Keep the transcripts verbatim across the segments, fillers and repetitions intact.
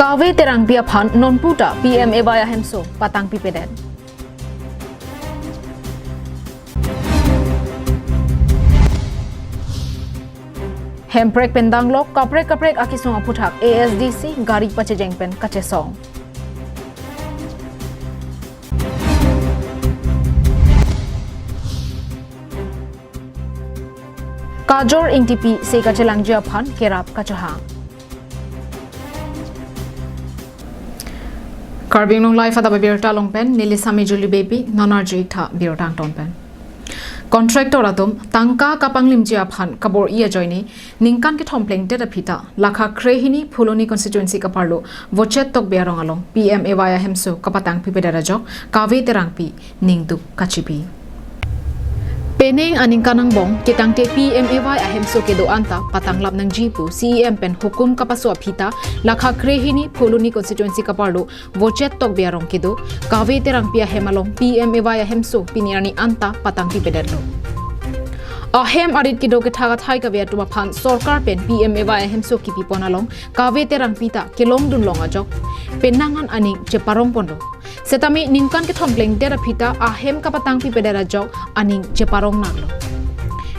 Kave Terangpi aphan nonpu ta P M A Y ahemso patang pipedet. Hemprek pen danglok kaprek kaprek akesung aphuthak A S D C gari pachejeng pen kachesong. Kajor Ingtipi se kachelangji aphan kerap kachohang. Karbi Anglong Live adap abirta along pen neli Sami Juli Baby, non arju-ik tha birta angton pen. Contractor atum tangka kapanglimji aphan kabor-i ajoine ningkan kethom plengdet aphi ta lakha krehini Phuloni constituency kaparlo Vochet Tokbi arong along P M A Y ahemso kapatang pipedet ajok Kave Terangpi ningduk kachipi. Penang aningkan angbong ketangte P M A Y ahemso kedo anta patanglap nangji pu C E M pen hukum kapaso aphi ta lakha krehini Phuloni constituency kaparlo Vochet Tokbi arong kedo Kave Terangpi ahem along P M A Y ahemso pini arni anta patang pipedetlo. Ahem arit kedo kethak athai kave atum aphan sorkar pen P M A Y ahemso kipipon along Kave Terangpi ta kelongdun long ajok penang an aning cheparong ponlo. Setame ningkan kethom plengdet aphi ta ahem kapatang pipedet ajok aning cheparong naklo.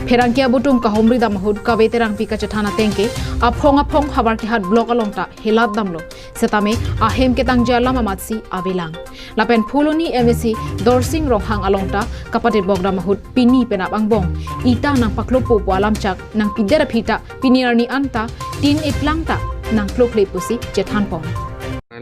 Pherangke abutung kahumri dam ahut Kave Terangpi kachethan ateng ke aphong aphong Howraghat block along ta helat damlo. Setame ahem ketangji alam amatsi avelang. Lapen Phuloni M A C Dorsing Ronghang along ta kapatitbok dam ahut pini penap angbong ita nangpaklopo pu alamchak nangpidet aphi ta pini arni anta tin iplang ta nangklokle pusi chethan pon.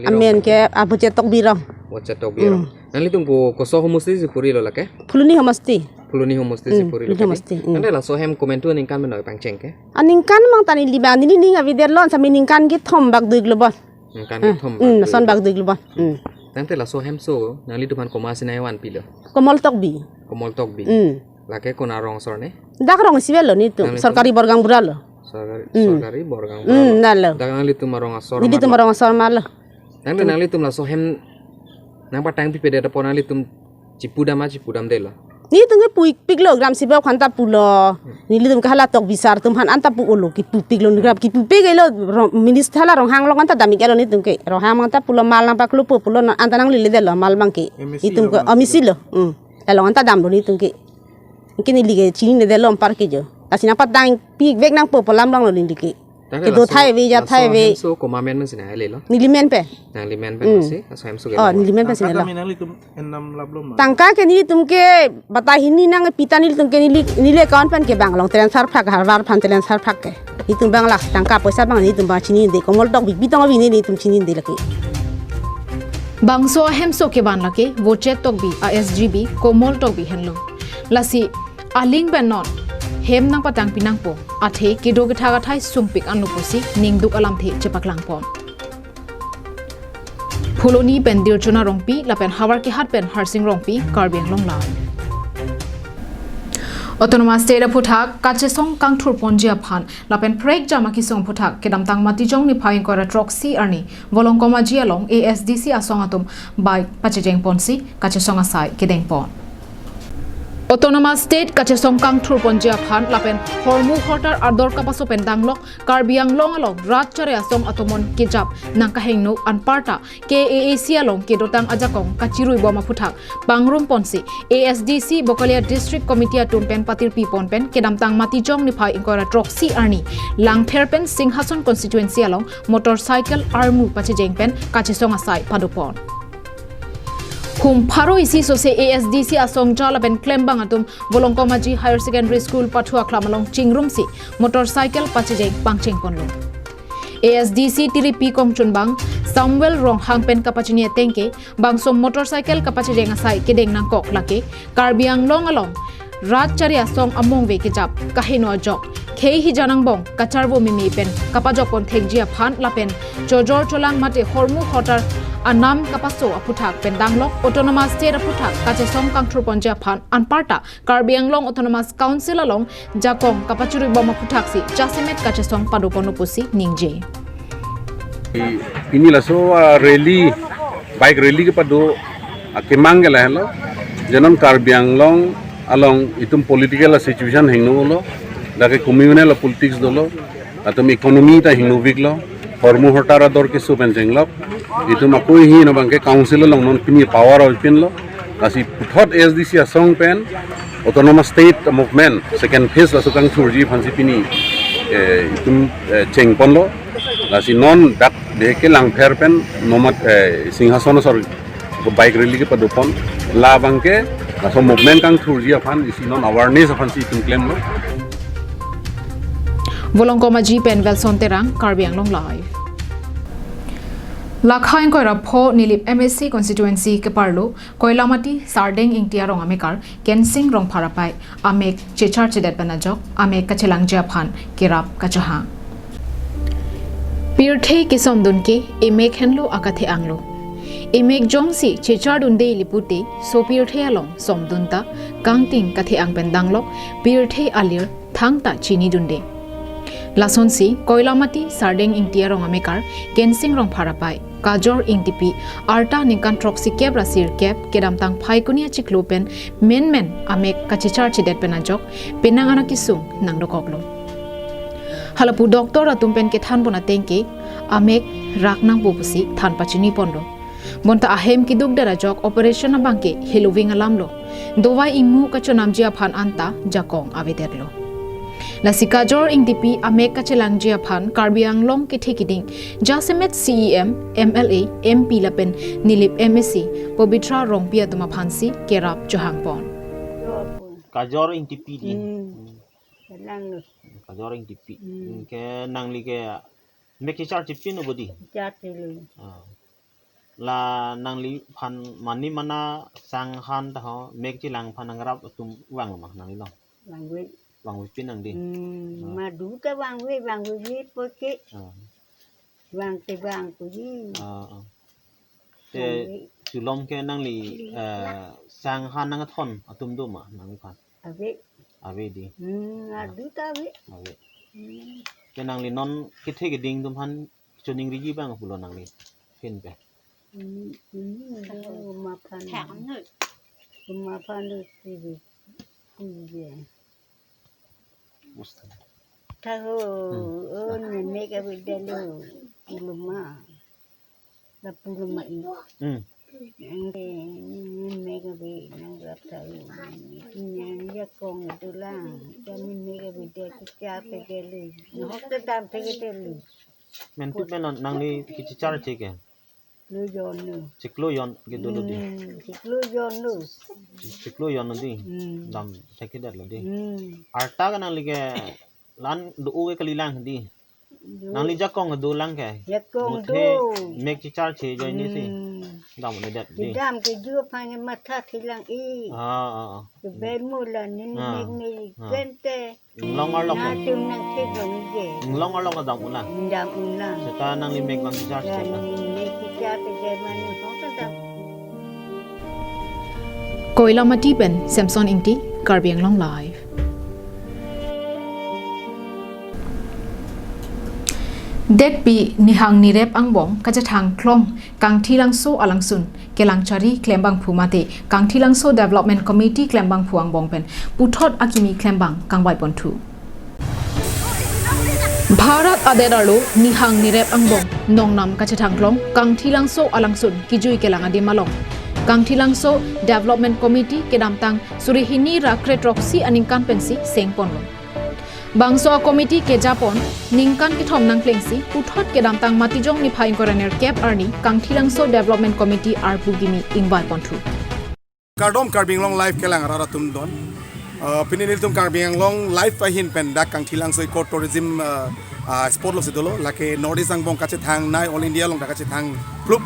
Amen ke Abu Chetok Birong. Abu Chetok Birong. Hmm. Nanglitum ko koso homosti si purilo lake? Phuloni homosti. Phuloni homosti si Hmm, purilo Phuloni ke? Homosti, hmm. Ante laso hem komentu ningkan menoi pangcheng ke? Aningkan mang ta neli bang neli ning avider lon sami ningkan kethom bak duik lo bon. Ningkan Hmm, kethom hmm, bak son duik lo. Bak duik lo bon. Hmm. Tangte laso hemso nanglitum aphan komat si nangvanpilo? Komol Tokbi. Komol Tokbi. Hmm. Lake konat arong asor ne? Dak rong isi avelo nelitum. Nanglitum? Sorkari Borgang Bura lo. Sorkari, Hmm. Sorkari Borgang Bura Hmm, lo. Nalo. Dak nanglitum arong asor Nelitum ma lo. Arong asor ma lo. Nang Hmm. nanglitum laso hem nangpatang pipedet apot nanglitum chipudam ma chipudamdelo? Nelitum ke puipiklo gram sibok aphan ta pulo. Hmm. Nelitum ke hala Tokbi sar atum aphan anta pu-olo kipupiklo gram kipupik elo ro-, minister hala Ronghang along anta dam-ik elo nelitum ke. Ronghang anta pulo mal nangpaklopo pulo na anta nangleledetlo mal abang ke. M A C Nelitum lo ke mal M A C lo. Hmm. Along anta damlo nelitum ke. Ke neli ke chininedetlo anpar ke jo. Lasi nangpatang pikvek nangpo pu alam abang lo neli ke. Tangte Kedo laso, thai ave, ja laso thai ave. Hemso komat amen si nanglelo? Neli amen pen. Nangli amen pen Hmm. si, laso hemso ke Oh, lo. Neli amen pen si Tangka nelo. Tame nanglitum enam laplo ma? Tangka ke nelitum ke batai hini nangpi ta nelitum ke neli, neli account pen ke bang along transfer phak, Harvard aphan transfer phak ke. Nelitum bang lak tangka poisa bang nelitum bang chinine, Komol Tokbi bitong avi nelitum chinine lake. Bangso ahemso kevan lake Vochet Tokbi a S G B Komol Tokbi henlo. Lasi aling pen non hem nangpatang pinangpo athe kedo kethak athai sungpik anlo pusi ningduk alamthe chepaklang pon. Phuloni pen Dirchuna Rongpi lapen Howraghat pen Harsing Rongpi, Karbi Anglong Live. Autonomous State aphuthak kachesong kangthur ponji aphan lapen prekjam akesung aphuthak kedamtang Matijong niphai ingkoi ra throksi arni Volongkom Aji along A S D C asong atum bike pachejeng ponsi kachesong asai kedeng pon. Autonomous State kachesong kangthur ponji aphan lapen hormu hortar ador kapaso pen danglok Karbi Anglong along rat chari asong atomon kejap nangkahingno anparta K A A C along kedotang ajakong kachirui bom aphuthak pangrum ponsi A S D C Bokalia District Committee atum pen patirpi pon pen kedamtang Matijong niphai ingkoi ra throksi arni Langpher pen Singhason constituency along motorcycle armu pachejeng pen kachesong asai pado pon. Hum pharo isi sose A S D C asong jala pen klembang atum Volongkom Aji Higher Secondary School pathu aklam along chingrumsi motorcycle pachejeng pangcheng ponlo. A S D C tiripi kongchunbang Samuel Ronghang pen kapachini ateng ke bangso motorcycle kapachejeng asai kedeng nangkok lake Karbi Anglong along rat chari asong amongve kejap kahingno ajok khei hijan angbong kacharvo meme pen kapajok pon thekji aphan lapen chojor cholang mate hormu hortar anam kapaso aphuthak pen danglok Autonomous State aphuthak kachesong kangthur ponji aphan anparta Karbi Anglong Autonomous Council along jakong kapachirui bom aphuthak si jasemet kachesong pado ponlo pusi ningje. Pini laso, ah, rally, bike rally kepado, ah, kemang ke lahelo. Je non Karbi Anglong along itum political situation hingno lo, dak ke communal politics dolo, latum economy ta hingno vik lo. Hormu hortar ador keso pen chenglok. Itum akui hi no bangke council along non pini power oi pinlo. Lasi puthot A S D C asong pen autonomous state movement second phase laso kangthurji aphansi pini, eh, itum, eh, chengponlo. Lasi non dak deke Langpher pen nomat, eh, Singhason asor bike rally kepadopon. La bangke laso movement kangthurji aphan isi non awareness aphansi itum klemlo. Volongkom Aji pen Welson Terang, Karbi Anglong Live. Lakha ingkoi ra pho Nilip M A C constituency keparlo Koilamati Sardeng Ingti arong amekar Kensing Rongphar apai amek chechar chedet pen ajok amek kachelangji aphan kerap kachehang. Pirthe kesomdun ke emek henlo akathe-anglo. Emek jongsi chechardunde ili pute so pirthe along somdun ta kangting kathe-ang pen danglok pirthe alir thangta chinidunde. Lasonsi Koilamati Sardeng Ingti arong amekar Kensing Rongphar apai Kajor Ingtipi arta ningkan throksi kep ra sirkep kedamtang Phaikuni achiklo pen menmen amek kachechar chedet pen ajok penang anak kesung nangdokoklo. Halapu doctor atum pen kethanpon ateng ke amek rak nangpo pusi than pachiniponlo. Bonta ahem keduk det ajok operation abangke heloving alamlo. Dovai ingmu kachonamji aphan anta jakong avedetlo. Lasi Kajor Ingtipi amek kachelangji aphan Karbi Anglong kethe kiding jasemet C E M, M L A, M P lapen Nilip M A C Pabitra Rongpi atum aphansi kerap chehangpon. Kajor Ingtipi di. Hmm. Kalang lo. Kajor Ingtipi. Hmm. Ke nangli ke mek chechar chipin o bodi. Char chilo. Ah. La nangliphan mani mana sang han ta ho mek chelang aphan nangrap atum vang ma nangli long. Vangve. Vangve pin nang di. Hmm, ah. Madu ta vangve, vangve ye poke. Ah. Vang te vang ko ye. Ah, ah. Te vangve. Chulom ke nangli, eh, sang han nangthon atum do ma nangliphan. Ave. Ave di. Hmm, ah. Adu ta ave. Ave. Hmm. Ke nangli non kethe keding atum aphan choningriji abang pulo nangli phin pe. Hmm, hmm, maphan. Thak nu. Maphan lu sibi. Kuye. Thaho, hmm. Oh, ne mek avedetlo. Puloma. La puloma i. Hmm. Ang ke, ne mek ave nangrap thaho. Nang jakong dolang. Kami mek avedet kicha pedetlo. Hok te dam pedetlo. Men tu men nangli kichar che ke. Lo jon lo. Chiklo jon ke dolo di. Hmm, chiklo jon lo. Chiklo jon lo di. Hmm. Dam thekthe detlo di. Hmm. Arta ke nangli ke lan do-o ke kalilang di. Do. Nangli jakong dolang ke. Jakong do. Muthe mek chechar che joi ni si. Hmm. Dam ne det di. Dam ke ju aphan matha thilang i. Ah, ah, ah. Ke bemu la nin, ah, mek me, ah, kente. Inglong arlok. Nangtum nangthek dong je. Inglong arlok dam unlang. Dam unlang. Seta nangli mek abang chechar. Ya, chechar. Nangli mek chechar te je mane hong ta dam. Koilamati pen Samson Ingti, Karbi Anglong Live. Detpi nihang nirep angbong kachethang klong Kangthilangso alangsun kelangchari klembangphu mate Kangthilangso Development Committee klembangphu angbong pen puthot akimi klembang kangvaiponthu. Bharat adet arlo nihang nirep angbong nongnam kachethang klong Kangthilangso alangsun kijui kelang adim along. Kangthilangso Development Committee kedamtang suri hini ra kre throksi aningkan pensi sengponlo. Bangso a-committee kejapon ningkan kethom nangklengsi puthot kedamtang Matijong niphai ingkoi ra nerkep arni Kangthilangso Development Committee arpu kimi ingvaiponthu. Kardom Karbi Anglong Live kelang arat atum don. Uh, pini nelitum Karbi Anglong Live ahin pen dak Kangthilangso Eco Tourism, uh, uh, spot lo si dolo. Lake North East angbong kachethang nei, All India along dak kachethang plup.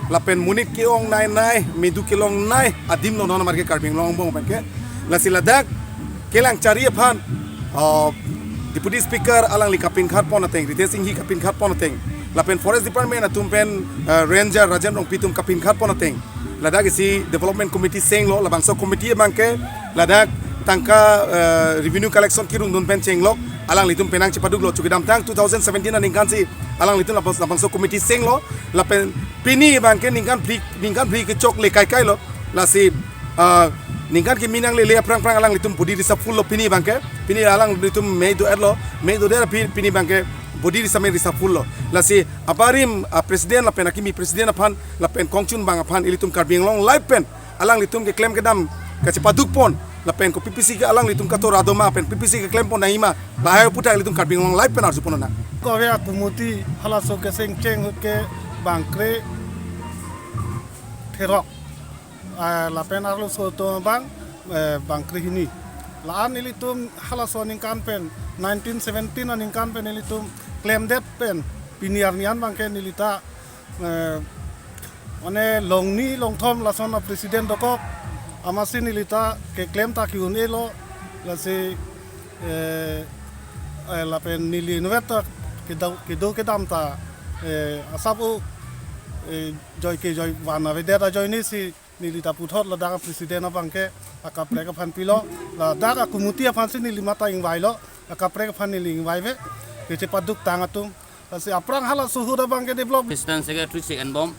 Lapen monit ke-ongnei nei, medu kelongnei adim lo non amar ke Karbi Anglong angbong pen ke. Lasi ladak kelangchari aphan, uh, Deputy Speaker alangli kapinkhatpon ateng, Ritesh Enghi kapinkhatpon ateng, lapen Forest Department atum pen, uh, Ranger Rajen Rongpi atum kapinkhatpon ateng, ladak isi Development Committee senglo, labangso committee abang ke ladak tangka, uh, revenue collection kirungdun pen chenglok, alanglitum penang chepaduklo, chukidamtang two thousand seventeen aningkan si alanglitum labang-, labangso committee senglo, lapen pini abang ke ningkan phli, ningkan phli kechokle kaikai lo, lasi, ah, ningkan kimi nanglele aphrang phrang alanglitum body risa full lo pini abang ke, pini alanglitum mei do-etlo, mei do-et pi-, pini abang ke body risame risapul lo. Lasi abarim a-president lapen akimi president aphan lapen kongchunbang aphan ilitum Karbi Anglong live pen alanglitum keklem kedam kachepaduk pon lapen kopi pisi ke alanglitum katora doma pen pi pisi keklem pon nangji ma, lahai aputhak ilitum Karbi Anglong live pen arju pon nang. Kove akumuti halaso kesengcheng ahut ke bangkre therok, ah, lapen arloso atum abang, eh, bangkre hini. La-an ilitum halaso aningkan pen, nineteen seventeen aningkan pen ilitum klemdet pen pini arni an abangke nelita, eh, mane longni longthom lason a-president dokok, amatsi nelita keklem ta ki-un-elo, lasi, eh, eh, lapen neli inutvet ta kedo, kedo kedam ta, eh, asap u, eh, joi kejoi van avedet ajoine si nelita puthot ladak a-president abangke akaprek aphan pilo, ladak akumuti aphansi neli mata ingvailo, akaprek aphan neli ingvaive, kechepaduk tang atum. Lasi aphrang halaso ahut abangke develop. President secretary si enbom.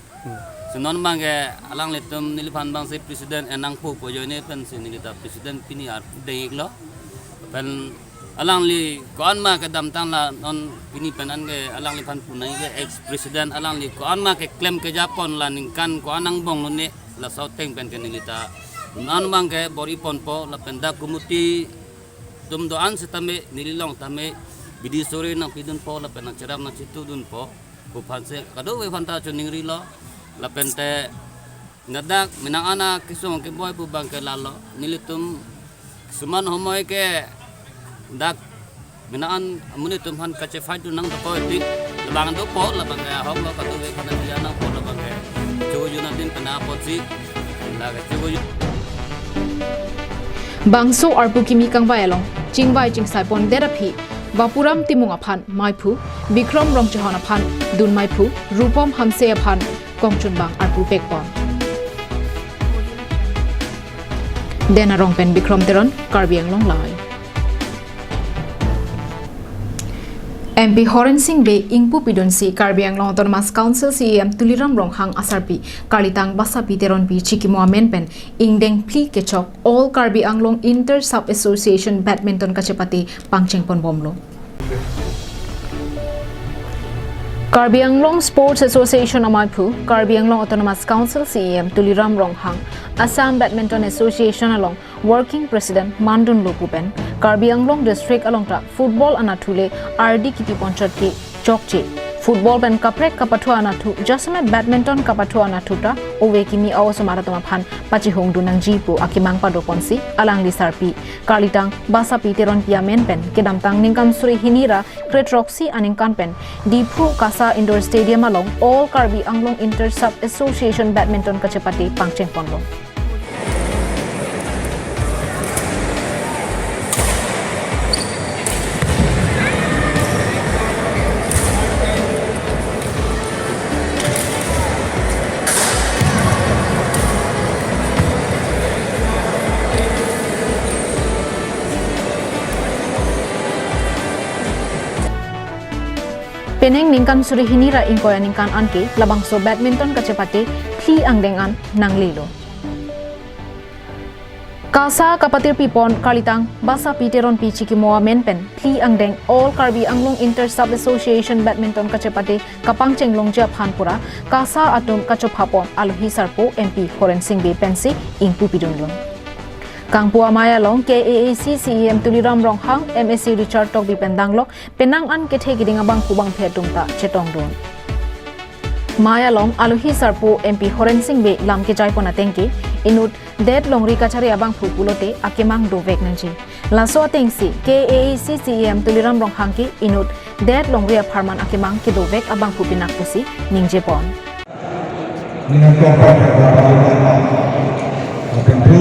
Si non abangke alanglitum neliphan abangsi president en nangpo pu ajoine pensi nelita president pini ar dengiklo. Pen alangli ko-an ma kedamtang la non pini pen an ke alangliphan punai ke ex president, alangli ko-an ma keklem kejapon la ningkan ko-an angbong lone, laso ateng pen ke nelita non abangke bor-i ponpo lapen dak kumuti atum do-an setame neli along tame bidi sore nangpidunpo lapen nangcherap nangchitudunpo pu aphansi kadokave aphanta choningrilo. Lapen te ladak menang an akesung keboi pu abangke lalo, nelitum suman homoi ke dak menang an amonit atum aphan kachefight dun nang dokok tik, labang dopo, labangke ahok lo, kadokave aphan dia nangpo, labangke chogo juna din pena apotsi, lake chogo ju- Bangso arpu kimi kangvai along chingvai chingsai pondet aphi Bapuram Timung aphan maiphu, Bikrom Rongchehon aphan dun maiphu, Rupom Hanse aphan kongchunbang arpu pekpon. Den Arong pen Bikrom Teron, Karbi Anglong Live. M P Horen Sing Bey ingpu pidunsi Karbi Anglong Autonomous Council C E M Tuliram Ronghang asarpi Karlitang Basapi Teronpi chikimo amen pen ingdeng phli kechok All Karbi Anglong Inter Sub Association Badminton kachepate pangcheng ponbomlo. Karbi Anglong Sports Association amaiphu, Karbi Anglong Autonomous Council C E M Tuliram Ronghang, Assam Badminton Association along Working President mandunlo pu pen Karbi Anglong District along ta football anatthu le ardi kiti ponchot ke chokche. Football pen kaprek kapathu anatthu, jasemet badminton kapathu anatthu ta ove kimi a-osomar atum aphan pachihung dun nangji pu akemang padoponsi alangli sarpi Karlitang Basapi Teronpi amen pen kedamtang ningkan suri hini ra kre throksi aningkan pen Diphu Kasa Indoor Stadium along All Karbi Anglong Inter Sub Association Badminton kachepate pangcheng ponlo. Penang ningkan suri hini ra ingkoi aningkan anke labangso badminton kachepate phli angdeng an nanglelo. Kasa kapatirpi pon Karlitang Basapi Teronpi chikimo amen pen phli angdeng All Karbi Anglong Inter Sub Association Badminton kachepate kapangcheng longji aphan pura Kasa atum kachopha pon alohi sarpo M P Horen Sing Bey pensi ingpu pidunlo. Kangpu amei along K A A C C E M Tuliram Ronghang, M A C Richard Tokbi pen danglok penang an kethe keding abangphu bangphe atum ta chetongdun. Mei along alohi sarpo M P Horen Sing Bey lam kejai pon ateng ke inut det longri kachari abangphu pulote akemang dovek nangji. Laso atengsi K A A C C E M Tuliram Ronghang ke inut det longri apharman akemang kedovek abangphu pinak pusi ningje pon. Ningkan kompak, kompak, kompak. Tentu,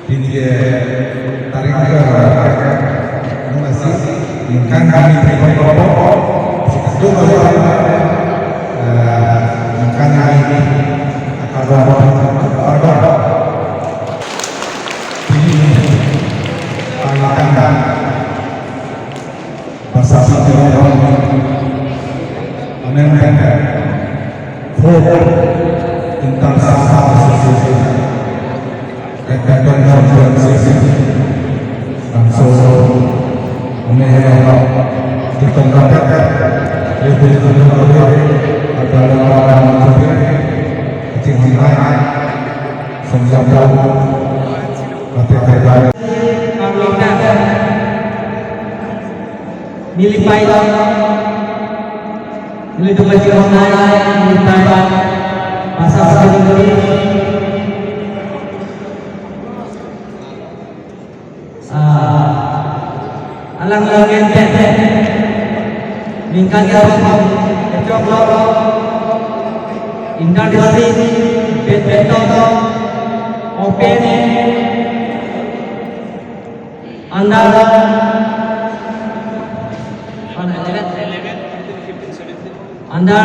ini dia tarik ke, masih ningkan kami terima kelompok. Itu, eh, ningkan kami akan kelompok. Ini, tanyakan. Basapi Teronpi amen pen fourth Inter Sub Association Badminton Championship bangso amen Nelipai lo, nelitum kachehonai, nelipai lo, pasar sekali. Ah, alang langin pen, ningkan ya, kechok lo, inter district badminton, open, under, under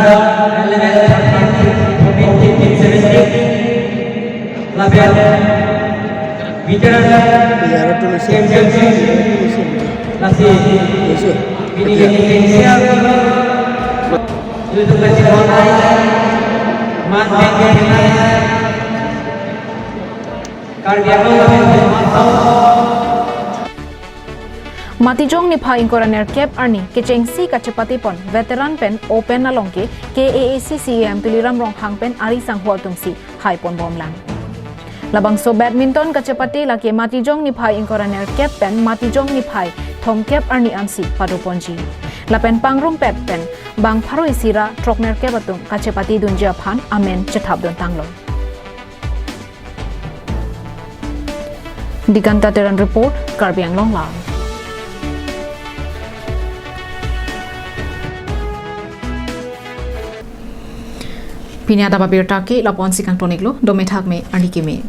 eleven, thirteen, fourteen, fifteen, seventeen, lapen veteran championship, lasi, ini, ini, ini, ini, Karbi Anglong lapen Matijong niphai ingkoi ra nerkep arni kechengsi kachepatipon veteran pen open along ke K A A C C E M Tuliram Ronghang pen ari sangho atumsi haiponbomlang. Labangso badminton kachepate lake Matijong niphai ingkoi ra nerkep pen Matijong niphai thomkep arni ansi padoponji. Lapen pangrumpet pen bang pharo isi ra throk nerkep atum kachepatedunji aphan amen chethapduntanglo. Diganta Teron report, Karbi Anglong Live. Pini adap abirta ke lapu-ansi kangton-iklo, dome thakme, arni keme.